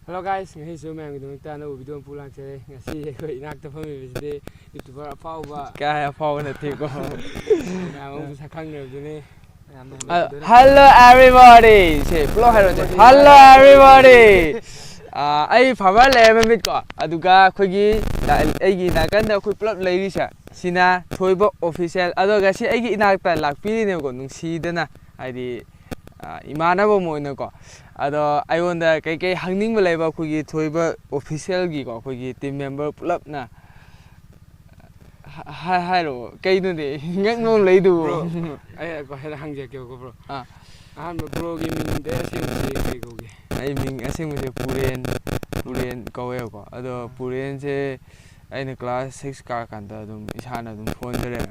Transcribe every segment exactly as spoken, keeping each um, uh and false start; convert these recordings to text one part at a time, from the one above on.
Hello guys, ꯉꯁꯤꯁꯨ ꯃꯌꯥꯝꯒꯤꯗꯃꯛꯇ ꯑꯅꯧꯕ video ꯑꯃ ꯄꯨ ꯂꯥꯛꯆꯔꯦ꯫ ꯉꯁꯤ ꯑꯩꯈꯣꯏ ꯏꯅꯥꯛꯇ ꯐꯝꯃꯤꯕꯁꯤꯗꯤ YouTuber ꯑꯐꯥꯎꯕ ꯀꯥꯏ ꯑꯐꯥꯎꯕ ꯅꯠꯇꯦꯀꯣ꯫ ꯃꯌꯥꯝ ꯑꯃꯁꯨ ꯁꯛꯈꯪꯅꯔꯕꯗꯨꯅꯤ꯫ ꯌꯥꯝꯅ ꯑ, ꯅꯨꯡꯉꯥꯏꯖꯔꯦ꯫ Hello everybody! ꯁꯦ, ꯄꯨꯂꯞ ꯍꯥꯏꯔꯣꯁꯦ꯫ Hello everybody! ꯑ, ꯑꯩ farmer ꯂꯩꯔꯦ ꯃꯃꯤꯠ ꯀꯣ꯫ ꯑꯗꯨꯒ ꯑꯩꯈꯣꯏꯒꯤ ꯅꯥ-, ꯑꯩꯒꯤ ꯅꯥꯀꯟꯗ ꯑꯩꯈꯣꯏ ꯄꯨꯂꯞ ꯂꯩꯔꯤꯁꯦ꯫ ꯁꯤꯅ ꯊꯣꯏꯕ Official꯫ ꯑꯗꯣ ꯉꯁꯤ ꯑꯩꯒꯤ ꯏꯅꯥꯛꯇ ꯂꯥꯛꯄꯤꯔꯤꯅꯦꯕꯀꯣ, ꯅꯨꯡꯁꯤꯗꯅ꯫ ꯍꯥꯏꯗꯤ, ꯑ, ꯏꯃꯥꯟꯅꯕ ꯑꯃ ꯑꯣꯏꯅꯀꯣ꯫ ꯑꯗꯣ ꯑꯩꯉꯣꯟꯗ ꯀꯩꯀꯩ ꯍꯪꯅꯤꯡꯕ ꯂꯩꯕ ꯑꯩꯈꯣꯏꯒꯤ ꯊꯣꯏꯕ Officialꯒꯤꯀꯣ, ꯑꯩꯈꯣꯏꯒꯤ team member ꯄꯨꯂꯞꯅ ꯍ-, ꯍ-, ꯍꯥꯏꯔꯛꯑꯣ꯫ ꯀꯩꯅꯣꯅꯦ? ꯉꯛꯅꯣꯝ ꯂꯩꯗꯨꯕꯨ꯫ Bro, ꯑꯩ ꯀꯣ-, ꯍꯦꯟꯅ ꯍꯪꯖꯔꯛꯀꯦꯕꯀꯣ, bro꯫ ꯑꯥ꯫ ꯑꯍꯥꯟꯕ broꯒꯤ ꯃꯤꯡꯗꯤ ꯑꯁꯦꯡꯕꯁꯤ ꯀꯩ ꯀꯧꯒꯦ? ꯑꯩ ꯃꯤꯡ ꯑꯁꯦꯡꯕꯁꯦ ꯄꯨꯔꯦꯟ, ꯄꯨꯔꯦꯟ ꯀꯧꯋꯦꯕꯀꯣ꯫ ꯑꯗꯣ ꯑꯥ꯫ ꯄꯨꯔꯦꯟꯁꯦ ꯑꯩꯅ class six ꯀꯥꯔꯀꯥꯟꯗ ꯑꯗꯨꯝ ꯏꯁꯥꯅ ꯑꯗꯨꯝ ꯊꯣꯟꯖꯔꯦ-,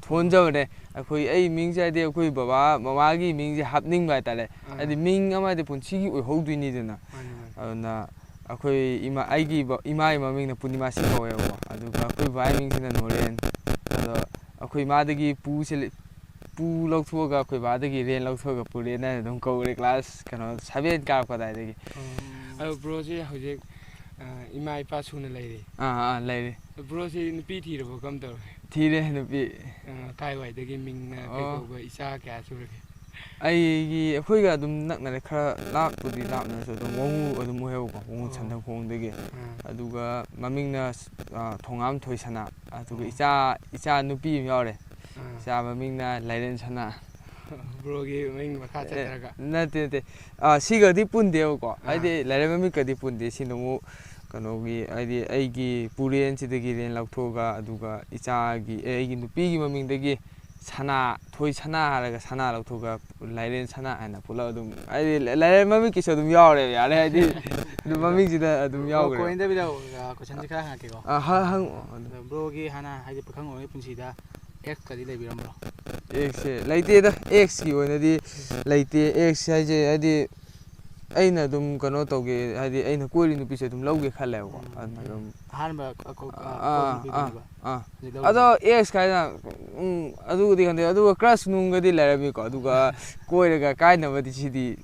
ꯊꯣꯟꯖꯕꯅꯦ꯫ ꯑꯩꯈꯣꯏ, ꯑꯩ ꯃꯤꯡꯁꯦ ꯍꯥꯏꯗꯤ ꯑꯩꯈꯣꯏ ꯕꯕꯥ ꯃꯃꯥꯒꯤ ꯃꯤꯡꯁꯦ ꯍꯥꯞꯅꯤꯡꯕ ꯍꯥꯏꯇꯥꯔꯦ꯫ ꯑꯥ꯫ ꯍꯥꯏꯗꯤ ꯃꯤꯡ ꯑꯃꯗꯤ ꯄꯨꯟꯁꯤꯒꯤ ꯑꯣꯏꯍꯧꯗꯣꯏꯅꯤꯗꯅ꯫ ꯃꯥꯅꯤ, ꯃꯥꯅꯤ꯫ ꯑꯗꯨꯅ ꯑꯩꯈꯣꯏ ꯏꯃꯥ, ꯑꯩꯒꯤ ꯕ-, ꯏꯃꯥꯒꯤ ꯃꯃꯤꯡꯅ ꯄꯨꯔꯅꯤꯃꯥꯁꯤ ꯀꯧꯋꯦꯕꯀꯣ꯫ ꯑꯗꯨꯒ ꯑꯩꯈꯣꯏ ꯕꯕꯥꯒꯤ ꯃꯤꯡꯁꯤꯅ ꯅꯣꯔꯦꯟ꯫ ꯑꯗꯣ ꯑꯩꯈꯣꯏ ꯏꯃꯥꯗꯒꯤ ꯄꯨꯁꯦ ꯂꯩ-, ꯄꯨ ꯂꯧꯊꯣꯛꯑꯒ ꯑꯩꯈꯣꯏ ꯕꯕꯥꯗꯒꯤ ꯔꯦꯟ ꯂꯧꯊꯣꯛꯑꯒ ꯄꯨꯔꯦꯟ ꯍꯥꯏꯅ ꯑꯗꯨꯝ ꯀꯧꯔꯦ class ꯀꯩꯅꯣ seven ꯀꯥꯔꯛꯄ ꯑꯗꯥꯏꯗꯒꯤ꯫ ꯑꯣ꯫ ꯑꯗꯣ broꯁꯤ ꯍꯧꯖꯤꯛ, ꯑ, ꯏꯃꯥ ꯏꯄꯥ ꯁꯨꯅ ꯂꯩꯔꯤ? ꯑꯥ, ꯑꯥ, ꯂꯩꯔꯤ꯫ Broꯁꯤ ꯅꯨꯄꯤ ꯊꯤꯔꯕꯣ, ꯀꯔꯝ ꯇꯧꯔꯒꯦ? ꯊꯤꯔꯦ ꯅꯨꯄꯤ꯫ ꯑ, ꯀꯥꯏꯋꯥꯏꯗꯒꯤ ꯃꯤꯡꯅ ꯑꯣ꯫ ꯀꯩꯗꯧꯕ, ꯏꯆꯥ ꯀꯌꯥ ꯁꯨꯔꯒꯦ? ꯑꯩꯒꯤ, ꯑꯩꯈꯣꯏꯒ ꯑꯗꯨꯝ ꯅꯛꯅꯔꯦ, ꯈꯔ ꯂꯥꯞꯄꯨꯗꯤ ꯂꯥꯞꯅꯔꯁꯨ ꯑꯗꯨꯝ ꯋꯥꯉꯨ ꯑꯗꯨꯝ ꯑꯣꯏꯌꯦꯕꯀꯣ, ꯋꯥꯉꯨ ꯑꯣ꯫ ꯁꯟꯗꯪꯈꯣꯡꯗꯒꯤ꯫ ꯑꯥ꯫ ꯑꯗꯨꯒ ꯃꯃꯤꯡꯅ, ꯑ, ꯊꯣꯉꯥꯝ ꯊꯣꯏꯁꯅꯥ, ꯑꯗꯨꯒ ꯑꯣ꯫ ꯏꯆꯥ, ꯏꯆꯥ ꯅꯨꯄꯤ ꯑꯃ ꯌꯥꯎꯔꯦ꯫ ꯑꯥ꯫ ꯏꯆꯥ ꯃꯃꯤꯡꯅ ꯂꯥꯏꯔꯦꯟ ꯁꯅꯥ꯫ Broꯒꯤ ꯃꯃꯤꯡ ꯃꯈꯥ ꯑꯦ, ꯆꯠꯊꯔꯒ? ꯅꯠꯇꯦ, ꯅꯠꯇꯦ꯫ ꯑꯥ, ꯁꯤꯒꯗꯤ ꯄꯨꯟꯗꯦꯕꯀꯣ꯫ ꯑꯥ꯫ ꯍꯥꯏꯗꯤ ꯂꯥꯏꯔꯦꯟ ꯃꯃꯤꯠꯀꯗꯤ ꯄꯨꯟꯗꯦ꯫ ꯁꯤꯅ ꯑꯃꯨꯛ ꯀꯩꯅꯣꯒꯤ, ꯍꯥꯏꯗꯤ ꯑꯩꯒꯤ ꯄꯨꯔꯦꯟꯁꯤꯗꯒꯤ ꯔꯦꯟ ꯂꯧꯊꯣꯛꯑꯒ, ꯑꯗꯨꯒ ꯏꯆꯥꯒꯤ, ꯑꯦ, ꯑꯩꯒꯤ ꯅꯨꯄꯤꯒꯤ ꯃꯃꯤꯡꯗꯒꯤ ꯁꯅꯥ, ꯊꯣꯏ ꯁꯅꯥ ꯍꯥꯏꯔꯒ ꯁꯅꯥ ꯂꯧꯊꯣꯛꯑꯒ ꯂꯥꯏꯔꯦꯟ ꯁꯅꯥ ꯍꯥꯏꯅ ꯄꯨꯂꯞ ꯑꯗꯨꯝ, ꯍꯥꯏꯗꯤ ꯂꯥꯏꯔꯦꯟ ꯃꯃꯤꯠꯀꯤꯁꯨ ꯑꯗꯨꯝ ꯌꯥꯎꯔꯦꯕ, ꯌꯥꯔꯦ, ꯍꯥꯏꯗꯤ ꯑꯗꯨꯝ ꯃꯃꯤꯡꯁꯤꯗ ꯑꯗꯨꯝ ꯌꯥꯎꯈ꯭ꯔꯦ꯫ Bro, ꯀꯣꯏꯅꯗꯕꯤꯗ, ꯑ, questionꯁꯦ ꯈꯔ ꯍꯪꯉꯛꯀꯦꯀꯣ꯫ ꯑ, ꯍ-, ꯍꯪꯉꯛꯑꯣ ꯑꯗꯨꯝ꯫ ꯑꯗꯣ broꯒꯤ ꯍꯥꯟꯅ, ꯍꯥꯏꯗꯤ, ꯄꯥꯈꯪ ꯑꯣꯏꯔꯤꯉꯩ ꯄꯨꯟꯁꯤꯗ exꯀꯗꯤ ꯂꯩꯕꯤꯔꯝꯕ꯭ꯔꯣ? Exꯁꯦ ꯂꯩꯇꯦꯗ꯫ Exꯀꯤ ꯑꯣꯏꯅꯗꯤ ꯂꯩꯇꯦ꯫ Ex ꯍꯥꯏꯁꯦ, ꯍꯥꯏꯗꯤ, ꯑꯩꯅ ꯑꯗꯨꯝ ꯀꯩꯅꯣ ꯇꯧꯒꯦ, ꯍꯥꯏꯗꯤ, ꯑꯩꯅ ꯀꯣꯏꯔꯤ ꯅꯨꯄꯤꯁꯦ ꯑꯗꯨꯝ ꯂꯧꯒꯦ ꯈꯜꯂꯦꯕꯀꯣ꯫ ꯎꯝ꯫ ꯑꯗꯨꯅ ꯑꯗꯨꯝ ꯑꯍꯥꯟꯕ ꯑꯀꯣ-, ꯑ, ꯑꯀꯣꯏꯕ ꯑꯥ, ꯑꯥ, ꯅꯨꯄꯤꯗꯨꯅꯦꯕ? ꯑꯥ꯫ ꯍꯧꯖꯤꯛ ꯂꯧꯔꯤꯁꯦ? ꯑꯗꯣ ex ꯀꯥꯏꯅ, ꯎꯝ, ꯑꯗꯨꯕꯨꯗꯤ ꯈꯪꯗꯦ꯫ ꯑꯗꯨꯒ crush ꯅꯨꯡꯒꯗꯤ ꯂꯩꯔꯝꯃꯤꯀꯣ꯫ ꯑꯗꯨꯒ ꯀꯣꯏꯔꯒ ꯀꯥꯏꯅꯕꯗꯤ ꯁꯤꯗꯤ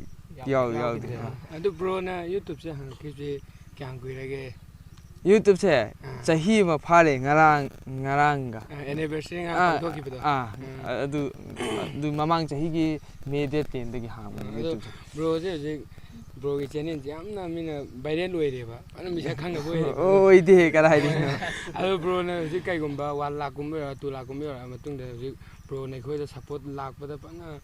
ꯌꯥꯎꯗꯦ, ꯌꯥꯎꯗꯦ꯫ ꯑꯥ꯫ ꯑꯗꯨ ꯕ꯭ꯔꯣꯅ YouTubeꯁꯦ ꯍꯪꯉꯛꯈꯤꯕꯁꯦ ꯀꯌꯥꯝ ꯀꯨꯏꯔꯒꯦ? YouTubeꯁꯦ ꯑꯥ꯫ ꯆꯍꯤ ꯑꯃ ꯐꯥꯔꯦ, ꯉꯔꯥꯡ, ꯉꯔꯥꯡꯒ꯫ ꯑꯥ, anniversary ꯉꯔꯥꯡ ꯑꯥ, ꯄꯥꯡꯊꯣꯛꯈꯤꯕꯗꯣ꯫ ꯑꯥ, ꯎꯝ꯫ ꯑꯗꯨ, ꯑꯗꯨ ꯃꯃꯥꯡ ꯆꯍꯤꯒꯤ May date tenꯗꯒꯤ ꯍꯥꯡꯕꯅꯦ ꯑꯗꯣ YouTubeꯁꯦ꯫ Broꯁꯦ ꯍꯧꯖꯤꯛ, broꯒꯤ channelꯁꯦ ꯌꯥꯝꯅ ꯃꯤꯅ viral ꯑꯣꯏꯔꯦꯕ, ꯐꯖꯅ ꯃꯤꯁꯛ ꯈꯪꯅꯕ ꯑꯣꯏꯔꯦꯕ꯫ ꯑꯣꯏꯗꯦ, ꯀꯗꯥꯏꯗꯒꯤꯅꯣ? ꯑꯗꯣ broꯅ ꯍꯧꯖꯤꯛ ꯀꯩꯒꯨꯝꯕ one lakh ꯀꯨꯝꯕ ꯌꯧꯔ, two lakh ꯀꯨꯝꯕ ꯌꯧꯔꯛꯑ ꯃꯇꯨꯡꯗ, ꯍꯧꯖꯤꯛ broꯅ ꯑꯩꯈꯣꯏꯗ support ꯂꯥꯛꯄꯗ ꯐꯖꯅ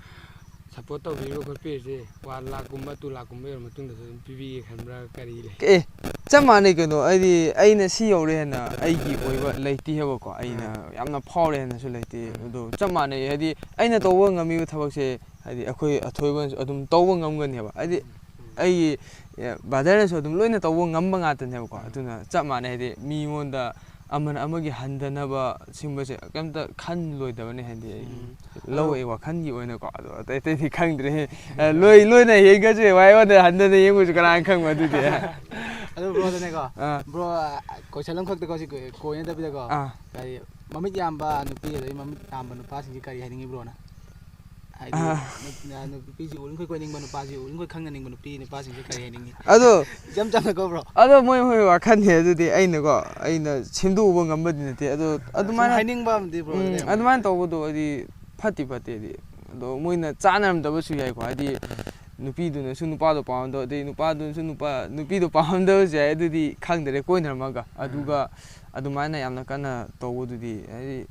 support ꯇꯧꯕꯤꯔꯤꯕ ꯈꯣꯠꯄꯤꯔꯤꯁꯦ, one lakh ꯀꯨꯝꯕ, two lakh ꯀꯨꯝꯕ ꯌꯧꯔ ꯃꯇꯨꯡꯗꯁꯨ ꯑꯗꯨꯝ ꯄꯤꯕꯤꯒꯦ ꯈꯟꯕ꯭ꯔꯥ, ꯀꯔꯤ ꯂꯩ? ꯑꯦ, ꯆꯞ ꯃꯥꯟꯅꯩ ꯀꯩꯅꯣ꯫ ꯑꯩꯗꯤ ꯑꯩꯅ ꯁꯤ ꯌꯧꯔꯦ ꯍꯥꯏꯅ ꯑꯩꯒꯤ ꯑꯣꯏꯕ ꯂꯩꯇꯦ ꯍꯥꯏꯕꯀꯣ꯫ ꯑꯩꯅ ꯑꯥ꯫ ꯌꯥꯝꯅ ꯐꯥꯎꯔꯦ ꯍꯥꯏꯅꯁꯨ ꯂꯩꯇꯦ꯫ ꯑꯥ꯫ ꯑꯗꯣ ꯆꯞ ꯃꯥꯟꯅꯩ꯫ ꯍꯥꯏꯗꯤ ꯑꯩꯅ ꯇꯧꯕ ꯉꯝꯃꯤꯕ ꯊꯕꯛꯁꯦ, ꯍꯥꯏꯗꯤ ꯑꯩꯈꯣꯏ ꯑꯊꯣꯏꯕꯅꯁꯨ ꯑꯗꯨꯝ ꯇꯧꯕ ꯉꯝꯒꯅꯦꯕ꯫ ꯍꯥꯏꯗꯤ ꯎꯝ꯫ ꯑꯩꯒꯤ, ꯑꯦ, brotherꯅꯁꯨ ꯑꯗꯨꯝ ꯂꯣꯏꯅ ꯇꯧꯕ ꯉꯝꯕ ꯉꯥꯛꯇꯅꯦꯕꯀꯣ꯫ ꯎꯝ꯫ ꯑꯗꯨꯅ ꯆꯞ ꯃꯥꯟꯅꯩ꯫ ꯍꯥꯏꯗꯤ ꯃꯤꯉꯣꯟꯗ ꯑꯃꯅ ꯑꯃꯒꯤ ꯍꯟꯊꯅꯕ ꯁꯤꯒꯨꯝꯕꯁꯦ ꯀꯩꯝꯇ ꯈꯜꯂꯣꯏꯗꯕꯅꯦ꯫ ꯍꯥꯏꯗꯤ ꯑꯩ ꯎꯝ꯫ ꯂꯧ ꯑꯗꯣ ꯑꯩ ꯋꯥꯈꯜꯒꯤ ꯑꯣꯏꯅꯀꯣ꯫ ꯑꯗꯣ ꯑꯇꯩ ꯑꯇꯩꯗꯤ ꯈꯪꯗ꯭ꯔꯦ꯫ ꯑ, ꯂꯣꯏ-, ꯂꯣꯏꯅ ꯍꯦꯟꯒꯠꯁꯦ꯫ ꯋꯥ ꯑꯩꯉꯣꯟꯗ ꯍꯟꯊꯅ ꯌꯦꯡꯕꯁꯨ ꯀꯅꯥꯅ ꯈꯪꯕ ꯑꯗꯨꯗꯤ꯫ ꯑꯗꯣ broꯗꯅꯦꯀꯣ, ꯑꯥ꯫ Bro, ꯑ, question ꯑꯃꯈꯛꯇꯀꯣ ꯁꯤ ꯀꯣꯏ-, ꯀꯣꯏꯅꯗꯕꯤꯗꯀꯣ꯫ ꯑꯥ꯫ ꯍꯥꯏꯗꯤ ꯃꯃꯤꯠ ꯌꯥꯝꯕ ꯅꯨꯄꯤ ꯑꯗꯩ ꯃꯃꯤꯠ ꯌꯥꯝꯕ ꯅꯨꯄꯥꯁꯤꯡꯁꯦ ꯀꯔꯤ ꯍꯥꯏꯅꯤꯡꯉꯤ broꯅ? ꯍꯥꯏꯗꯤ ꯑꯥ꯫ ꯅꯨꯞ-, ꯅ-, ꯅꯨꯄꯤꯁꯤ ꯎꯔꯤꯡꯈꯣꯏ ꯀꯣꯏꯅꯤꯡꯕ, ꯅꯨꯄꯥꯁꯤ ꯎꯔꯤꯡꯈꯣꯏ ꯈꯪꯅꯅꯤꯡꯕ ꯅꯨꯄꯤ, ꯅꯨꯄꯥꯁꯤꯡꯁꯦ ꯀꯔꯤ ꯍꯥꯏꯅꯤꯡꯉꯤ? ꯑꯗꯣ ꯏꯆꯝ ꯆꯝꯅꯀꯣ bro꯫ ꯑꯗꯣ ꯃꯣꯏ ꯃꯣꯏ ꯋꯥꯈꯜꯅꯤ ꯑꯗꯨꯗꯤ꯫ ꯑꯩꯅꯀꯣ, ꯑꯩꯅ ꯁꯦꯝꯗꯣꯛꯎꯕ ꯉꯝꯕꯗꯤ ꯅꯠꯇꯦ꯫ ꯑꯗꯣ ꯁꯨꯝ ꯑꯗꯨꯃꯥꯏꯅ, ꯍꯥꯏꯅꯤꯡꯕ ꯑꯃꯗꯤ bro ꯎꯝ, ꯂꯩꯔꯝꯒꯅꯤ꯫ ꯑꯗꯨꯃꯥꯏꯅ ꯇꯧꯕꯗꯣ ꯍꯥꯏꯗꯤ ꯐꯠꯇꯤ ꯐꯠꯇꯦ ꯍꯥꯏꯗꯤ꯫ ꯑꯗꯣ ꯃꯣꯏꯅ ꯆꯥꯅꯔꯝꯗꯕꯁꯨ ꯌꯥꯏꯀꯣ꯫ ꯍꯥꯏꯗꯤ ꯅꯨꯄꯤꯗꯨꯅꯁꯨ ꯅꯨꯄꯥꯗꯣ ꯄꯥꯝꯃꯝꯗꯕ, ꯑꯗꯩ ꯅꯨꯄꯥꯗꯨꯅꯁꯨ ꯅꯨꯄꯥ-, ꯅꯨꯄꯤꯗꯣ ꯄꯥꯝꯃꯝꯗꯕꯁꯨ ꯌꯥꯏ꯫ ꯑꯗꯨꯗꯤ ꯈꯪꯗꯔꯦ, ꯀꯣꯏꯅꯔꯝꯃꯒ꯫ ꯎꯝ꯫ ꯑꯗꯨꯒ ꯑꯗꯨꯃꯥꯏꯅ ꯌꯥꯝꯅ ꯀꯟꯅ ꯇꯧꯕꯗꯨꯗꯤ ꯍꯥꯏꯗꯤ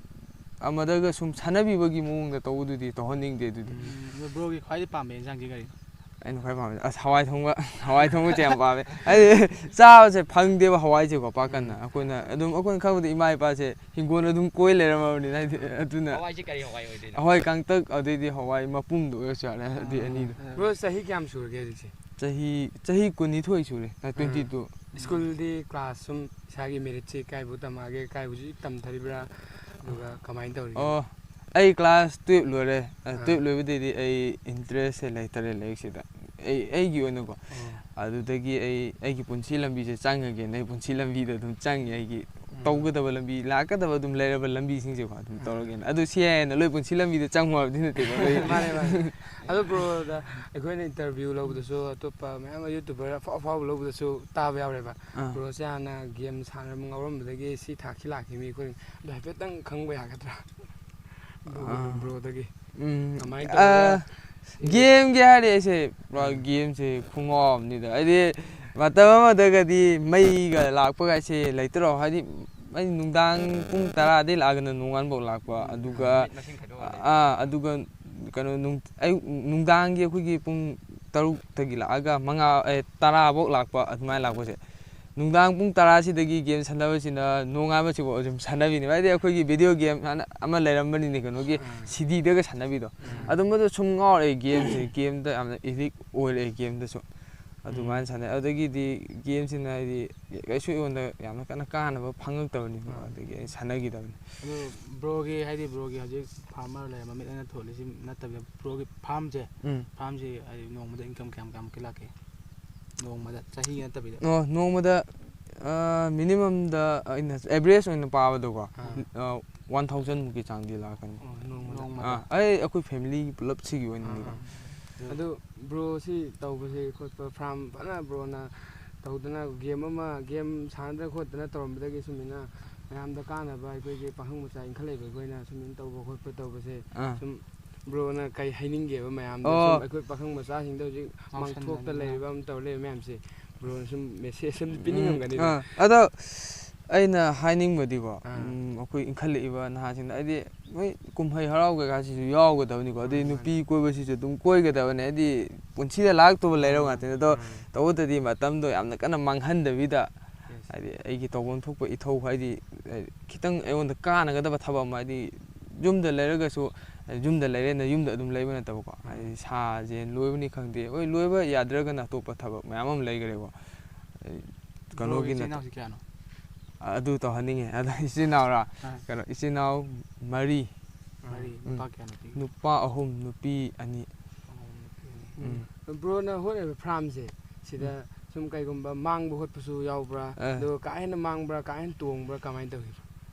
ꯑꯃꯗꯒ ꯁꯨꯝ ꯁꯥꯟꯅꯕꯤꯕꯒꯤ ꯃꯑꯣꯡꯗ ꯇꯧꯕꯗꯨꯗꯤ ꯇꯧꯍꯟꯅꯤꯡꯗꯦ ꯑꯗꯨꯗꯤ꯫ ꯎꯝ, ꯑꯗꯣ broꯒꯤ ꯈ꯭ꯋꯥꯏꯗꯩ ꯄꯥꯝꯕ ꯌꯦꯟꯁꯥꯡꯁꯦ ꯀꯔꯤꯅꯣ? ꯑꯩꯅ ꯈ꯭ꯋꯥꯏ ꯄꯥꯝꯕꯁꯦ, ꯑꯁ, ꯍꯋꯥꯏ ꯊꯣꯡꯕ, ꯍꯋꯥꯏ ꯊꯣꯡꯕꯁꯦ ꯌꯥꯝ ꯄꯥꯝꯃꯦ꯫ ꯍꯥꯏꯗꯤ ꯆꯥꯕꯁꯦ ꯐꯪꯗꯦꯕ ꯍꯋꯥꯏꯁꯦꯀꯣ ꯄꯥꯛ ꯀꯟꯅ꯫ ꯎꯝ꯫ ꯑꯩꯈꯣꯏꯅ ꯑꯗꯨꯝ, ꯑꯩꯈꯣꯏꯅ ꯈꯪꯕꯗ ꯏꯃꯥ ꯏꯄꯥꯁꯦ ꯍꯤꯡꯒꯣꯜ ꯑꯗꯨꯝ ꯀꯣꯏ ꯂꯩꯔꯝꯃꯕꯅꯤꯅ ꯍꯥꯏꯗꯤ ꯑꯗꯨꯅ ꯍꯋꯥꯏꯁꯦ ꯀꯔꯤ ꯍꯋꯥꯏ ꯑꯣꯏꯗꯣꯏꯅꯣ? ꯍꯋꯥꯏ ꯀꯥꯡꯇꯛ ꯑꯗꯩꯗꯤ ꯍꯋꯥꯏ ꯃꯄꯨꯝꯗꯣ ꯑꯣꯏꯔꯁꯨ ꯌꯥꯔꯦ ꯑꯗꯨꯗꯤ ꯑꯅꯤꯗꯣ꯫ Bro, ꯆꯍꯤ ꯀꯌꯥꯝ ꯁꯨꯔꯒꯦ ꯍꯧꯖꯤꯛꯁꯦ? ꯆꯍꯤ, ꯆꯍꯤ ꯀꯨꯟꯅꯤꯊꯣꯏ ꯁꯨꯔꯦ, ꯑ, twenty two꯫ ꯎꯝ꯫ Schoolꯗꯤ class ꯁꯨꯝ ꯏꯁꯥꯒꯤ meritꯁꯦ ꯀꯥꯏꯕꯨ ꯇꯝꯃꯛꯑꯒꯦ, ꯀꯥꯏꯕꯨ ꯍꯧꯖꯤꯛ ꯇꯝꯊꯔꯤꯕ꯭ꯔꯥ? ꯑꯗꯨꯒ ꯀꯃꯥꯏꯅ ꯇꯧꯔꯤꯒꯦ? ꯑꯣ, ꯑꯩ class twelve ꯂꯣꯏꯔꯦ꯫ ꯑ, ꯑꯥ꯫ Twelve ꯂꯣꯏꯕꯗꯩꯗꯤ ꯑꯩ interestꯁꯦ ꯂꯩꯇꯔꯦ ꯂꯥꯏꯔꯤꯛꯁꯤꯗ꯫ ꯑꯩ, ꯑꯩꯒꯤ ꯑꯣꯏꯅꯀꯣ꯫ ꯑꯣ꯫ ꯑꯗꯨꯗꯒꯤ ꯑꯩ ꯑꯩꯒꯤ ꯄꯨꯟꯁꯤ ꯂꯝꯕꯤꯁꯦ ꯆꯪꯉꯒꯦꯅ ꯑꯩ ꯄꯨꯟꯁꯤ ꯂꯝꯕꯤꯗ ꯑꯗꯨꯝ ꯆꯪꯉꯦ ꯑꯩꯒꯤ꯫ ꯎꯝ꯫ ꯇꯧꯒꯗꯕ ꯂꯝꯕꯤ, ꯂꯥꯛꯀꯗꯕ ꯑꯗꯨꯝ ꯂꯩꯔꯕ ꯂꯝꯕꯤꯁꯤꯡꯁꯦꯀꯣ ꯑꯗꯨꯝ ꯇꯧꯔꯒꯦꯅ꯫ ꯑꯗꯨ ꯁꯤ ꯍꯥꯏꯅ ꯂꯣꯏ ꯄꯨꯟꯁꯤ ꯂꯝꯕꯤꯗ ꯆꯪꯉꯨ ꯍꯥꯏꯕꯗꯤ ꯅꯠꯇꯦꯀꯣ꯫ ꯃꯥꯅꯦ, ꯃꯥꯅꯦ꯫ ꯑꯗꯣ ꯕ꯭ꯔꯣꯗ ꯑꯩꯈꯣꯏꯅ ꯏꯟꯇꯔꯚ꯭ꯌꯨ ꯂꯧꯕꯗꯁꯨ ꯑꯇꯣꯞꯄ ꯃꯌꯥꯝ ꯑꯃ ꯌꯨꯇ꯭ꯌꯨꯕꯔ ꯑꯐꯥꯎ ꯑꯐꯥꯎꯕ ꯂꯧꯕꯗꯁꯨ ꯇꯥꯕ ꯌꯥꯎꯔꯦꯕ꯫ ꯑꯥ꯫ ꯕ꯭ꯔꯣꯁꯦ ꯍꯥꯟꯅ ꯒꯦꯝ ꯁꯥꯟꯅꯕ ꯉꯥꯎꯔꯝꯕꯗꯒꯤ ꯁꯤ ꯊꯥꯛꯁꯤ ꯂꯥꯛꯈꯤꯕꯅꯤ ꯈꯣꯠꯈꯤꯕꯅꯤ꯫ ꯑꯗꯣ ꯍꯥꯏꯐꯦꯠꯇꯪ ꯈꯪꯕ ꯌꯥꯒꯗ꯭ꯔꯥ? ꯕ꯭ꯔꯣ-, ꯑꯥ꯫ ꯕ꯭ꯔꯣꯗꯒꯤ꯫ ꯎꯝ, ꯀꯃꯥꯏꯅ ꯑꯥ, ꯇꯧꯔꯒ ꯁꯤ-, ꯒꯦꯝꯒꯤ ꯍꯥꯏꯔꯗꯤ ꯑꯩꯁꯦ ꯄꯨꯔꯥ ꯎꯝ꯫ ꯒꯦꯝꯁꯦ ꯈꯨꯉꯥꯎ ꯑꯃꯅꯤꯗ꯫ ꯍꯥꯏꯗꯤ ꯃꯇꯝ ꯑꯃꯗꯒꯗꯤ ꯃꯩꯒ ꯂꯥꯛꯄꯒꯥꯏꯁꯦ ꯂꯩꯇ꯭ꯔꯣ? ꯍꯥꯏꯗꯤ ꯑꯩ ꯅꯨꯡꯗꯥꯡ ꯄꯨꯡ ꯇꯔꯥꯗꯩ ꯂꯥꯛꯑꯒꯅ ꯅꯣꯡꯉꯥꯟꯕꯧ ꯂꯥꯛꯄ, ꯑꯗꯨꯒ, ꯑꯥ, ꯑꯗꯨꯒ ꯀꯩꯅꯣ, ꯅꯨꯡ-, ꯑꯌꯨꯛ, ꯅꯨꯡꯗꯥꯡꯒꯤ ꯑꯩꯈꯣꯏꯒꯤ ꯄꯨꯡ ꯇꯔꯨꯛꯇꯒꯤ ꯂꯥꯛꯑꯒ ꯃꯉꯥ, ꯑꯦ, ꯇꯔꯥꯕꯧ ꯂꯥꯛꯄ, ꯑꯗꯨꯃꯥꯏꯅ ꯂꯥꯛꯄꯁꯦ꯫ ꯅꯨꯡꯗꯥꯡ ꯄꯨꯡ ꯇꯔꯥꯁꯤꯗꯒꯤ ꯒꯦꯝ ꯁꯥꯟꯅꯕꯁꯤꯅ ꯅꯣꯡꯉꯥꯟꯕꯁꯤꯐꯥꯎ ꯑꯗꯨꯝ ꯁꯥꯟꯅꯕꯤꯅꯦꯕ꯫ ꯍꯥꯏꯗꯤ ꯑꯩꯈꯣꯏꯒꯤ ꯚꯤꯗꯤꯑꯣ ꯒꯦꯝ ꯍꯥꯟꯅ ꯑꯃ ꯂꯩꯔꯝꯕꯅꯤꯅꯦ, ꯀꯩꯅꯣꯒꯤ ꯑꯥ꯫ ꯁꯤꯗꯤꯗꯒ ꯁꯥꯟꯅꯕꯤꯗꯣ꯫ ꯎꯝ꯫ ꯑꯗꯨꯝꯕꯗ ꯁꯨꯝ ꯉꯥꯎꯔꯛꯑꯦ ꯒꯦꯝꯁꯦ꯫ ꯒꯦꯝꯗ ꯌꯥꯝꯅ ꯑꯦꯗꯤꯛ ꯑꯣꯏꯔꯛꯑꯦ ꯒꯦꯝꯗꯁꯨ꯫ ꯑꯗꯨꯃꯥꯏꯅ ꯎꯝ꯫ ꯁꯥꯟꯅꯩ꯫ ꯑꯗꯨꯗꯒꯤꯗꯤ ꯒꯦꯝꯁꯤꯅ ꯍꯥꯏꯗꯤ ꯀꯩꯁꯨ ꯑꯩꯉꯣꯟꯗ ꯌꯥꯝꯅ ꯀꯟꯅ ꯀꯥꯟꯅꯕ ꯐꯪꯉꯛꯇꯕꯅꯤꯀꯣ꯫ ꯑꯥ꯫ ꯑꯗꯒꯤ ꯑꯩ ꯁꯥꯟꯅꯈꯤꯗꯕꯅꯤ꯫ ꯑꯗꯣ ꯕ꯭ꯔꯣꯒꯤ, ꯍꯥꯏꯗꯤ ꯕ꯭ꯔꯣꯒꯤ ꯍꯧꯖꯤꯛ ꯐꯥꯔꯃꯔ ꯂꯩꯔꯦ, ꯃꯃꯤꯠ ꯑꯩꯅ ꯊꯣꯜꯂꯤꯁꯤ ꯅꯠꯇꯕꯤꯗ, ꯕ꯭ꯔꯣꯒꯤ ꯐꯥꯔꯝꯁꯦ, ꯎꯝ꯫ ꯐꯥꯔꯝꯁꯦ ꯍꯥꯏꯗꯤ ꯅꯣꯡꯃꯗ ꯏꯟꯀꯝ ꯀꯌꯥꯝ ꯀꯌꯥꯃꯨꯛꯀꯤ ꯂꯥꯛꯀꯦ? ꯅꯣꯡꯃꯗ, ꯆꯍꯤꯒꯤ ꯅꯠꯇꯕꯤꯗ꯫ ꯑꯣ, ꯅꯣꯡꯃꯗ, ꯑ, ꯃꯤꯅꯤꯃꯝꯗ ꯑꯩꯅ ꯑꯦꯚꯔꯦꯖ ꯑꯣꯏꯅ ꯄꯥꯕꯗꯀꯣ, ꯑꯥ꯫ ꯑ, ꯋꯥꯟ ꯊꯥꯎꯖꯟ ꯃꯨꯛꯀꯤ ꯆꯥꯡꯗꯤ ꯂꯥꯛꯀꯅꯤ꯫ ꯑꯣ, ꯅꯣꯡꯃꯗ꯫ ꯅꯣꯡꯃꯗ꯫ ꯑꯥ, ꯑꯩ, ꯑꯩꯈꯣꯏ ꯐꯦꯃꯤꯂꯤ ꯄꯨꯂꯞ ꯁꯤꯒꯤ ꯑꯣꯏꯅꯅꯤꯀꯣ꯫ ꯑꯥ, ꯑꯥ꯫ ꯑꯗꯨ ꯕ꯭ꯔꯣ ꯁꯤ ꯇꯧꯕꯁꯦ ꯈꯣꯠꯄ, ꯐꯥꯔꯝ ꯐꯖꯅ ꯕ꯭ꯔꯣꯅ ꯇꯧꯗꯅ, ꯒꯦꯝ ꯑꯃ, ꯒꯦꯝ ꯁꯥꯟꯅꯗꯅ ꯈꯣꯠꯇꯅ ꯇꯧꯔꯝꯕꯗꯒꯤ ꯁꯨꯃꯥꯏꯅ ꯃꯌꯥꯝꯗ ꯀꯥꯟꯅꯕ, ꯑꯩꯈꯣꯏꯒꯤ ꯄꯥꯈꯪ ꯃꯆꯥ ꯏꯟꯈꯠꯂꯛꯏꯕ ꯑꯩꯈꯣꯏꯅ ꯁꯨꯃꯥꯏꯅ ꯇꯧꯕ ꯈꯣꯠꯄ ꯇꯧꯕꯁꯦ, ꯑꯥ꯫ ꯁꯨꯝ ꯕ꯭ꯔꯣꯅ ꯀꯩ ꯍꯥꯏꯅꯤꯡꯒꯦꯕ ꯃꯌꯥꯝꯗ? ꯑꯣ꯫ ꯁꯨꯝ ꯑꯩꯈꯣꯏ ꯄꯥꯈꯪ ꯃꯆꯥꯁꯤꯡꯗ ꯍꯧꯖꯤꯛ ꯃꯥꯡꯊꯣꯛꯇ ꯉꯥꯎꯁꯟꯅꯗꯅ꯫ ꯂꯩꯔꯤꯕ ꯑꯃ ꯇꯧ ꯂꯩꯕ ꯃꯌꯥꯝꯁꯦ, ꯕ꯭ꯔꯣꯅ ꯁꯨꯝ ꯃꯦꯁꯦꯖ ꯑꯃꯗꯤ ꯎꯝ, ꯄꯤꯅꯤꯡꯉꯝꯒꯅꯤꯗ꯫ ꯑꯥ, ꯑꯗꯣ ꯑꯩꯅ ꯍꯥꯏꯅꯤꯡꯕꯗꯤꯀꯣ, ꯑꯥ꯫ ꯎꯝ, ꯑꯩꯈꯣꯏ ꯏꯟꯈꯠꯂꯛꯏꯕ ꯅꯍꯥꯁꯤꯡꯗ, ꯍꯥꯏꯗꯤ ꯃꯣꯏ ꯀꯨꯝꯍꯩ ꯍꯔꯥꯎ ꯀꯩꯀꯥꯁꯤꯁꯨ ꯌꯥꯎꯒꯗꯕꯅꯤꯀꯣ, ꯑꯗꯩ ꯃꯥꯅꯤ, ꯃꯥꯅꯤ꯫ ꯅꯨꯄꯤ ꯀꯣꯏꯕꯁꯤꯁꯨ ꯑꯗꯨꯝ ꯀꯣꯏꯒꯗꯕꯅꯦ, ꯍꯥꯏꯗꯤ ꯄꯨꯟꯁꯤꯗ ꯂꯥꯛꯇꯧꯕ ꯂꯩꯔꯕ ꯎꯝ, ꯉꯥꯛꯇꯅꯤ꯫ ꯑꯗꯣ ꯎꯝ꯫ ꯇꯧꯕꯇꯗꯤ ꯃꯇꯝꯗꯣ ꯌꯥꯝꯅ ꯀꯟꯅ ꯃꯥꯡꯍꯟꯗꯕꯤꯗ, ꯌꯦꯁ꯫ ꯍꯥꯏꯗꯤ ꯑꯩꯒꯤ ꯇꯧꯐꯝ ꯊꯣꯛꯄ ꯏꯊꯧ, ꯍꯥꯏꯗꯤ, ꯍꯥꯏꯗꯤ ꯈꯤꯇꯪ ꯑꯩꯉꯣꯟꯗ ꯀꯥꯟꯅꯒꯗꯕ ꯊꯕꯛ ꯑꯃ, ꯍꯥꯏꯗꯤ ꯌꯨꯝꯗ ꯂꯩꯔꯒꯁꯨ, ꯌꯨꯝꯗ ꯂꯩꯔꯦꯅ ꯌꯨꯝꯗ ꯑꯗꯨꯝ ꯂꯩꯕ ꯅꯠꯇꯕꯀꯣ, ꯎꯝ꯫ ꯍꯥꯏꯗꯤ ꯁꯥ ꯌꯦꯟ ꯂꯣꯏꯕꯅꯤ ꯈꯪꯗꯦ, ꯍꯣꯏ, ꯂꯣꯏꯕ ꯌꯥꯗ꯭ꯔꯒꯅ ꯑꯇꯣꯞꯄ ꯊꯕꯛ ꯃꯌꯥꯝ ꯑꯃ ꯂꯩꯈ꯭ꯔꯦꯀꯣ꯫ ꯑꯩ ꯕ꯭ꯔꯣꯒꯤ ꯀꯩꯅꯣꯒꯤ ꯏꯆꯤꯜ ꯅꯠꯇ-, ꯏꯅꯥꯎꯁꯤ ꯀꯌꯥꯅꯣ? ꯑꯗꯨ ꯇꯧꯍꯟꯅꯤꯡꯉꯦ꯫ ꯑꯗꯣ ꯏꯆꯤꯜ ꯏꯅꯥꯎꯔꯥ? ꯑꯥ꯫ ꯀꯩꯅꯣ, ꯏꯆꯤꯜ ꯏꯅꯥꯎ ꯃꯔꯤ꯫ ꯃꯔꯤ꯫ ꯎꯝ꯫ ꯅꯨꯄꯥ ꯀꯌꯥ, ꯅꯨꯄꯤ? ꯅꯨꯄꯥ ꯑꯍꯨꯝ, ꯅꯨꯄꯤ ꯑꯅꯤ꯫ ꯑꯍꯨꯝ, ꯅꯨꯄꯤ ꯑꯅꯤ꯫ ꯎꯝ꯫ ꯕ꯭ꯔꯣꯅ ꯍꯣꯠꯅꯔꯤꯕ ꯐꯥꯔꯝꯁꯦ, ꯁꯤꯗ ꯎꯝ꯫ ꯁꯨꯝ ꯀꯩꯒꯨꯝꯕ ꯃꯥꯡꯕ ꯈꯣꯠꯄꯁꯨ ꯌꯥꯎꯕ꯭ꯔꯥ? ꯑ꯫ ꯑꯗꯨꯒ ꯀꯥ ꯍꯦꯟꯅ ꯃꯥꯡꯕ꯭ꯔꯥ, ꯀꯥ ꯍꯦꯟꯅ ꯇꯣꯡꯕ꯭ꯔꯥ, ꯀꯃꯥꯏꯅ ꯇꯧꯒꯦ?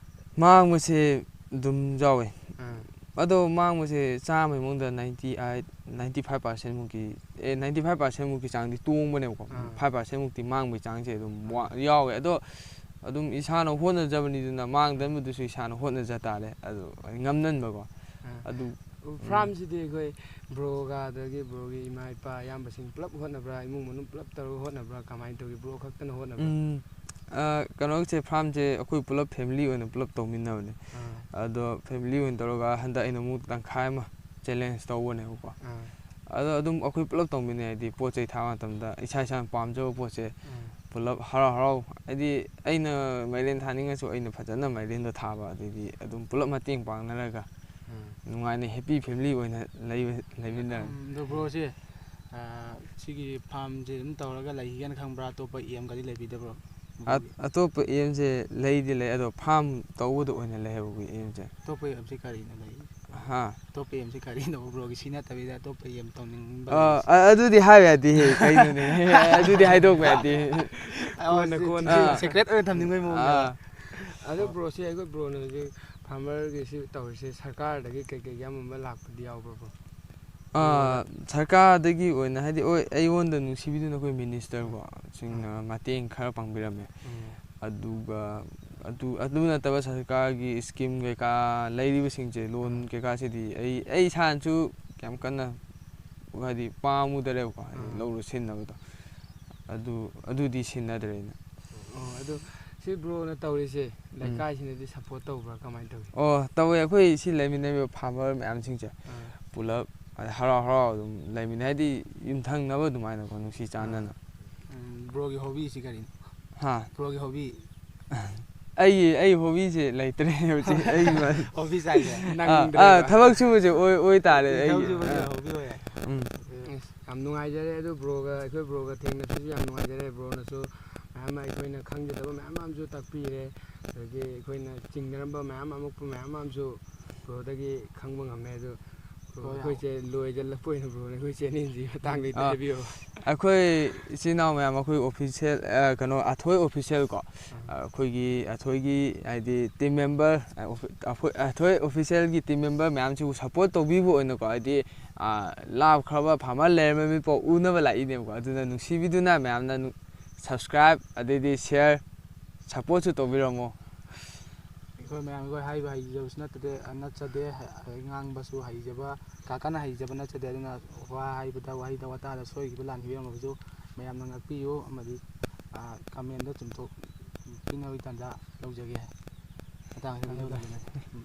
ꯃꯥꯡꯕꯁꯦ ꯑꯗꯨꯝ ꯌꯥꯎꯋꯦ꯫ ꯑꯥ꯫ ꯑꯗꯣ ꯃꯥꯡꯕꯁꯦ ꯆꯥꯝꯃꯒꯤ ꯃꯅꯨꯡꯗ ninety eight, ninety five percent ꯃꯨꯛꯀꯤ, ꯑꯦ, ninety five percent ꯃꯨꯛꯀꯤ ꯆꯥꯡꯗꯤ ꯇꯣꯡꯕꯅꯦꯕꯀꯣ꯫ ꯑꯥ꯫ Five percent ꯃꯨꯛꯇꯤ ꯃꯥꯡꯕꯒꯤ ꯆꯥꯡꯁꯦ ꯑꯗꯨꯝ ꯋꯥ-, ꯌꯥꯎꯋꯦ꯫ ꯑꯗꯣ ꯑꯗꯨꯝ ꯏꯁꯥꯅ ꯍꯣꯠꯅꯖꯕꯅꯤꯗꯅ, ꯃꯥꯡꯗꯅꯕꯗꯨꯁꯨ ꯏꯁꯥꯅ ꯍꯣꯠꯅꯖ ꯇꯥꯔꯦ꯫ ꯑꯗꯨ ꯉꯝꯅꯟꯕꯀꯣ꯫ ꯑꯥ꯫ ꯑꯗꯨ ꯐꯥꯔꯝꯁꯤꯗꯤ ꯑꯩꯈꯣꯏ ꯕ꯭ꯔꯣꯒ ꯑꯗꯒꯤ ꯕ꯭ꯔꯣꯒꯤ ꯏꯃꯥ ꯏꯄꯥ ꯏꯌꯥꯝꯕꯁꯤꯡ ꯄꯨꯂꯞ ꯍꯣꯠꯅꯕ꯭ꯔꯥ, ꯏꯃꯨꯡ ꯃꯅꯨꯡ ꯄꯨꯂꯞ ꯇꯧꯔꯒ ꯍꯣꯠꯅꯕ꯭ꯔꯥ, ꯀꯃꯥꯏꯅ ꯇꯧꯒꯦ? ꯕ꯭ꯔꯣ ꯈꯛꯇꯅ ꯍꯣꯠꯅꯕ꯭ꯔꯥ? ꯎꯝ, ꯑ, ꯀꯩꯅꯣꯁꯦ, ꯐꯥꯔꯝꯁꯦ ꯑꯩꯈꯣꯏ ꯄꯨꯂꯞ family ꯑꯣꯏꯅ ꯄꯨꯂꯞ ꯇꯧꯃꯤꯟꯅꯕꯅꯦ꯫ ꯑꯥ꯫ ꯑꯗꯣ family ꯑꯣꯏꯅ ꯇꯧꯔꯒ ꯍꯟꯗꯛ ꯑꯩꯅ ꯑꯃꯨꯛ ꯇꯪꯈꯥꯏ ꯑꯃ challenge ꯇꯧꯕꯅꯦꯕꯀꯣ꯫ ꯑꯥ꯫ ꯑꯗꯣ ꯑꯗꯨꯝ ꯑꯩꯈꯣꯏ ꯄꯨꯂꯞ ꯇꯧꯃꯤꯟꯅꯩ ꯍꯥꯏꯗꯤ, ꯄꯣꯠ ꯆꯩ ꯊꯥꯕ ꯃꯇꯝꯗ ꯏꯁꯥ ꯏꯁꯥꯅ ꯄꯥꯝꯖꯕ ꯄꯣꯠꯁꯦ ꯑꯥ꯫ ꯄꯨꯂꯞ ꯍꯔꯥꯎ ꯍꯔꯥꯎ, ꯍꯥꯏꯗꯤ ꯑꯩꯅ ꯃꯥꯏꯔꯦꯟ ꯊꯥꯅꯤꯡꯉꯁꯨ ꯑꯩꯅ ꯐꯖꯅ ꯃꯥꯏꯔꯦꯟꯗꯣ ꯊꯥꯕ, ꯑꯗꯩꯗꯤ ꯑꯗꯨꯝ ꯄꯨꯂꯞ ꯃꯇꯦꯡ ꯄꯥꯡꯅꯔꯒ ꯑꯥ꯫ ꯅꯨꯡꯉꯥꯏꯅ happy family ꯑꯣꯏꯅ ꯂꯩꯕ-, ꯂꯩꯃꯤꯟꯅꯔꯦ꯫ ꯎꯝ, ꯑꯗꯣ ꯕ꯭ꯔꯣꯁꯦ, ꯑꯥ, ꯁꯤꯒꯤ ꯐꯥꯔꯝꯁꯦ ꯑꯗꯨꯝ ꯇꯧꯔꯒ ꯂꯩꯈꯤꯒꯦꯅ ꯈꯟꯕ꯭ꯔꯥ? ꯑꯇꯣꯞꯄ aimꯒꯗꯤ ꯂꯩꯕꯤꯗꯕ꯭ꯔꯣ? ꯑ-, ꯑꯇꯣꯞꯄ aimꯁꯦ ꯂꯩꯗꯤ ꯂꯩ, ꯑꯗꯣ farm ꯇꯧꯕꯗ ꯑꯣꯏꯅ ꯂꯩ ꯍꯥꯏꯕꯒꯤ aimꯁꯦ꯫ ꯑꯇꯣꯞꯄ aimꯁꯦ ꯀꯔꯤꯅꯣ ꯂꯩ? ꯍꯥ? ꯑꯇꯣꯞꯄ aimꯁꯦ ꯀꯔꯤꯅꯣ ꯕ꯭ꯔꯣꯒꯤ? ꯁꯤ ꯅꯠꯇꯕꯤꯗ ꯑꯇꯣꯞꯄ aim ꯇꯧꯅꯤꯡꯕ ꯑ, ꯂꯩꯔꯤꯁꯦ? ꯑ, ꯑꯗꯨꯗꯤ ꯍꯥꯏꯕ ꯌꯥꯗꯦꯍꯦ, ꯀꯩꯅꯣꯅꯦ꯫ ꯑꯗꯨꯗꯤ ꯍꯥꯏꯗꯣꯛꯄ ꯌꯥꯗꯦ꯫ ꯑꯣ, ꯀꯣꯟꯅ, ꯁꯤ-, ꯀꯣꯟꯅ꯫ ꯁꯤ ꯑꯥ꯫ secret ꯑꯣꯏꯅ ꯊꯝꯅꯤꯡꯕꯩ ꯃꯑꯣꯡꯅꯦꯕ꯫ ꯑꯥ꯫ ꯑꯗꯣ ꯕ꯭ꯔꯣꯁꯦ, ꯑꯩꯈꯣꯏ ꯕ꯭ꯔꯣꯅ ꯍꯧꯖꯤꯛ farmerꯒꯤ ꯁꯤ ꯇꯧꯔꯤꯁꯦ, ꯁꯔꯀꯥꯔꯗꯒꯤ ꯀꯩꯀꯩꯒꯤ ꯑꯃ ꯑꯃ ꯂꯥꯛꯄꯗꯤ ꯌꯥꯎꯕ꯭ꯔꯣ ꯕ꯭ꯔꯣ? ꯑꯥ, ꯁꯔꯀꯥꯔꯗꯒꯤ ꯑꯣꯏꯅ ꯍꯥꯏꯗꯤ, ꯍꯣꯏ, ꯑꯩꯉꯣꯟꯗ ꯅꯨꯡꯁꯤꯕꯤꯗꯨꯅ ꯑꯩꯈꯣꯏ ministerꯀꯣ, ꯁꯤꯡꯅ ꯃꯇꯦꯡ ꯈꯔ ꯄꯥꯡꯕꯤꯔꯝꯃꯦ꯫ ꯎꯝ꯫ ꯑꯗꯨꯒ ꯑꯗꯨ, ꯑꯗꯨ ꯅꯠꯇꯕ ꯁꯔꯀꯥꯔꯒꯤ scheme ꯀꯩꯀꯥ ꯂꯩꯔꯤꯕꯁꯤꯡꯁꯦ, loan ꯎꯝ꯫ ꯀꯩꯀꯥꯁꯤꯗꯤ ꯑꯩ, ꯑꯩ ꯏꯁꯥꯅꯁꯨ ꯌꯥꯝ ꯀꯟꯅ ꯍꯥꯏꯗꯤ ꯄꯥꯝꯃꯨꯗꯔꯦꯕꯀꯣ, ꯍꯥꯏꯗꯤ ꯑꯥ꯫ ꯂꯧꯔ ꯁꯤꯖꯤꯟꯅꯕꯗꯣ꯫ ꯑꯗꯨ, ꯑꯗꯨꯗꯤ ꯁꯤꯖꯤꯟꯅꯗ꯭ꯔꯦ ꯑꯩꯅ꯫ ꯑꯣ, ꯑꯗꯣ ꯁꯤ ꯕ꯭ꯔꯣꯅ ꯇꯧꯔꯤꯁꯦ ꯎꯝ꯫ ꯂꯩꯀꯥꯏꯁꯤꯅꯗꯤ support ꯇꯧꯕ꯭ꯔꯥ, ꯀꯃꯥꯏꯅ ꯇꯧꯏ? ꯑꯣ, ꯇꯧꯋꯦ꯫ ꯑꯩꯈꯣꯏ ꯁꯤ ꯂꯩꯃꯤꯟꯅꯔꯤꯕ farmer ꯃꯌꯥꯝꯁꯤꯡꯁꯦ ꯑꯥ꯫ ꯄꯨꯂꯞ ꯍꯔꯥꯎ ꯍꯔꯥꯎ ꯑꯗꯨꯝ ꯂꯩꯃꯤꯟꯅꯩ, ꯍꯥꯏꯗꯤ ꯌꯨꯝꯊꯪꯅꯕ ꯑꯗꯨꯃꯥꯏꯅꯀꯣ, ꯅꯨꯡꯁꯤ ꯆꯥꯟꯅꯅ꯫ ꯎꯝ, ꯕ꯭ꯔꯣꯒꯤ hobbyꯁꯤ ꯀꯔꯤꯅꯣ? ꯍꯥ? ꯕ꯭ꯔꯣꯒꯤ hobby? ꯑꯩꯒꯤ, ꯑꯩ hobbyꯁꯦ ꯂꯩꯇ꯭ꯔꯦ ꯍꯧꯖꯤꯛ꯫ ꯑꯩ Hobby ꯍꯥꯏꯁꯦ? ꯑꯥ, ꯅꯪꯗ꯭ꯔꯦꯕ? ꯑꯥ, ꯊꯕꯛ ꯁꯨꯕꯁꯦ ꯑꯣꯏ, ꯑꯣꯏ ꯇꯥꯔꯦ ꯊꯕꯛ ꯑꯩꯒꯤ꯫ ꯁꯨꯕꯁꯦ ꯑꯥ꯫ hobby ꯑꯣꯏꯔꯦ? ꯎꯝ꯫ ꯑꯁ, ꯌꯥꯝ ꯅꯨꯡꯉꯥꯏꯖꯔꯦ꯫ ꯑꯗꯨ ꯕ꯭ꯔꯣꯒ, ꯑꯩꯈꯣꯏ ꯕ꯭ꯔꯣꯒ ꯊꯦꯡꯅꯕꯁꯨ ꯌꯥꯝ ꯅꯨꯡꯉꯥꯏꯖꯔꯦ꯫ ꯕ꯭ꯔꯣꯅꯁꯨ ꯃꯌꯥꯝ ꯑꯃ ꯑꯩꯈꯣꯏꯅ ꯈꯪꯖꯗꯕ ꯃꯌꯥꯝ ꯑꯃꯁꯨ ꯇꯥꯛꯄꯤꯔꯦ꯫ ꯑꯗꯒꯤ ꯑꯩꯈꯣꯏꯅ ꯆꯤꯡꯅꯔꯝꯕ ꯃꯌꯥꯝ, ꯑꯃꯣꯠꯄ ꯃꯌꯥꯝ ꯑꯃꯁꯨ ꯕ꯭ꯔꯣꯗꯒꯤ ꯈꯪꯕ ꯉꯝꯃꯦ꯫ ꯑꯗꯨ ꯕ꯭ꯔꯣ, ꯍꯣꯏ, ꯑꯩꯈꯣꯏꯁꯦ ꯂꯣꯏꯁꯤꯜꯂꯛꯄ ꯑꯣꯏꯅ ꯕ꯭ꯔꯣꯅ ꯑꯩꯈꯣꯏ channelꯁꯤ ꯃꯇꯥꯡꯗ ꯑꯥ꯫ ꯍꯥꯏꯕꯤꯌꯣ꯫ ꯑꯩꯈꯣꯏ ꯏꯆꯤꯟ ꯏꯅꯥꯎ ꯃꯌꯥꯝ, ꯑꯩꯈꯣꯏ ꯑꯣꯐꯤꯁꯦꯜ, ꯑ, ꯀꯩꯅꯣ, ꯑꯊꯣꯏ ꯑꯣꯐꯤꯁꯦꯜ ꯀꯣ, ꯑ, ꯑꯩꯈꯣꯏꯒꯤ ꯑꯊꯣꯏꯒꯤ ꯍꯥꯏꯗꯤ ꯇꯤꯝ ꯃꯦꯝꯕꯔ, ꯑ, ꯑꯣꯐꯤ-, ꯑꯐꯣꯏ-, ꯑꯊꯣꯏ ꯑꯣꯐꯤꯁꯦꯜꯒꯤ ꯇꯤꯝ ꯃꯦꯝꯕꯔ ꯃꯌꯥꯝꯁꯤꯕꯨ ꯁꯞꯄꯣꯔꯠ ꯇꯧꯕꯤꯕ ꯑꯣꯏꯅꯀꯣ, ꯍꯥꯏꯗꯤ, ꯑ, ꯂꯥꯞꯈ꯭ꯔꯕ ꯐꯥꯔꯃꯔ ꯂꯩꯔꯝꯕ ꯃꯤꯐꯥꯎ ꯎꯅꯕ ꯂꯥꯛꯏꯅꯦꯕꯀꯣ꯫ ꯑꯗꯨꯅ ꯅꯨꯡꯁꯤꯕꯤꯗꯨꯅ ꯃꯌꯥꯝꯅ ꯅꯨ-, ꯁꯕꯁꯀ꯭ꯔꯥꯏꯕ, ꯑꯗꯩꯗꯤ ꯁꯤꯌꯔ, ꯁꯞꯄꯣꯔꯠꯁꯨ ꯇꯧꯕꯤꯔꯝꯃꯣ꯫ ꯑꯩꯈꯣꯏ ꯃꯌꯥꯝ, ꯑꯩꯈꯣꯏ ꯍꯥꯏꯕ ꯍꯩꯖꯕꯁꯨ ꯅꯠꯇꯗꯦ, ꯅꯠꯆꯗꯦ, ꯍ-, ꯉꯥꯡꯕꯁꯨ ꯍꯩꯖꯕ, ꯀꯥ ꯀꯥꯟꯅ ꯍꯩꯖꯕ ꯅꯠꯆꯗꯦ꯫ ꯑꯗꯨꯅ ꯋꯥ ꯍꯥꯏꯕꯗ, ꯋꯥꯍꯩꯗ, ꯋꯥꯇꯥꯗ ꯁꯣꯏꯈꯤꯕ, ꯂꯥꯟꯈꯤꯕ ꯌꯥꯎꯔꯝꯃꯕꯁꯨ ꯃꯌꯥꯝꯅ ꯉꯥꯛꯄꯤꯌꯨ ꯑꯃꯗꯤ, ꯑ, ꯀꯃꯦꯟꯗ ꯆꯨꯝꯊꯣꯛꯄꯤꯅꯕꯒꯤ ꯇꯥꯟꯖꯥ ꯂꯧꯖꯒꯦ꯫ ꯃꯇꯥꯡ ꯑꯁꯤꯗ ꯂꯧꯖꯒꯦ꯫ ꯎꯝ꯫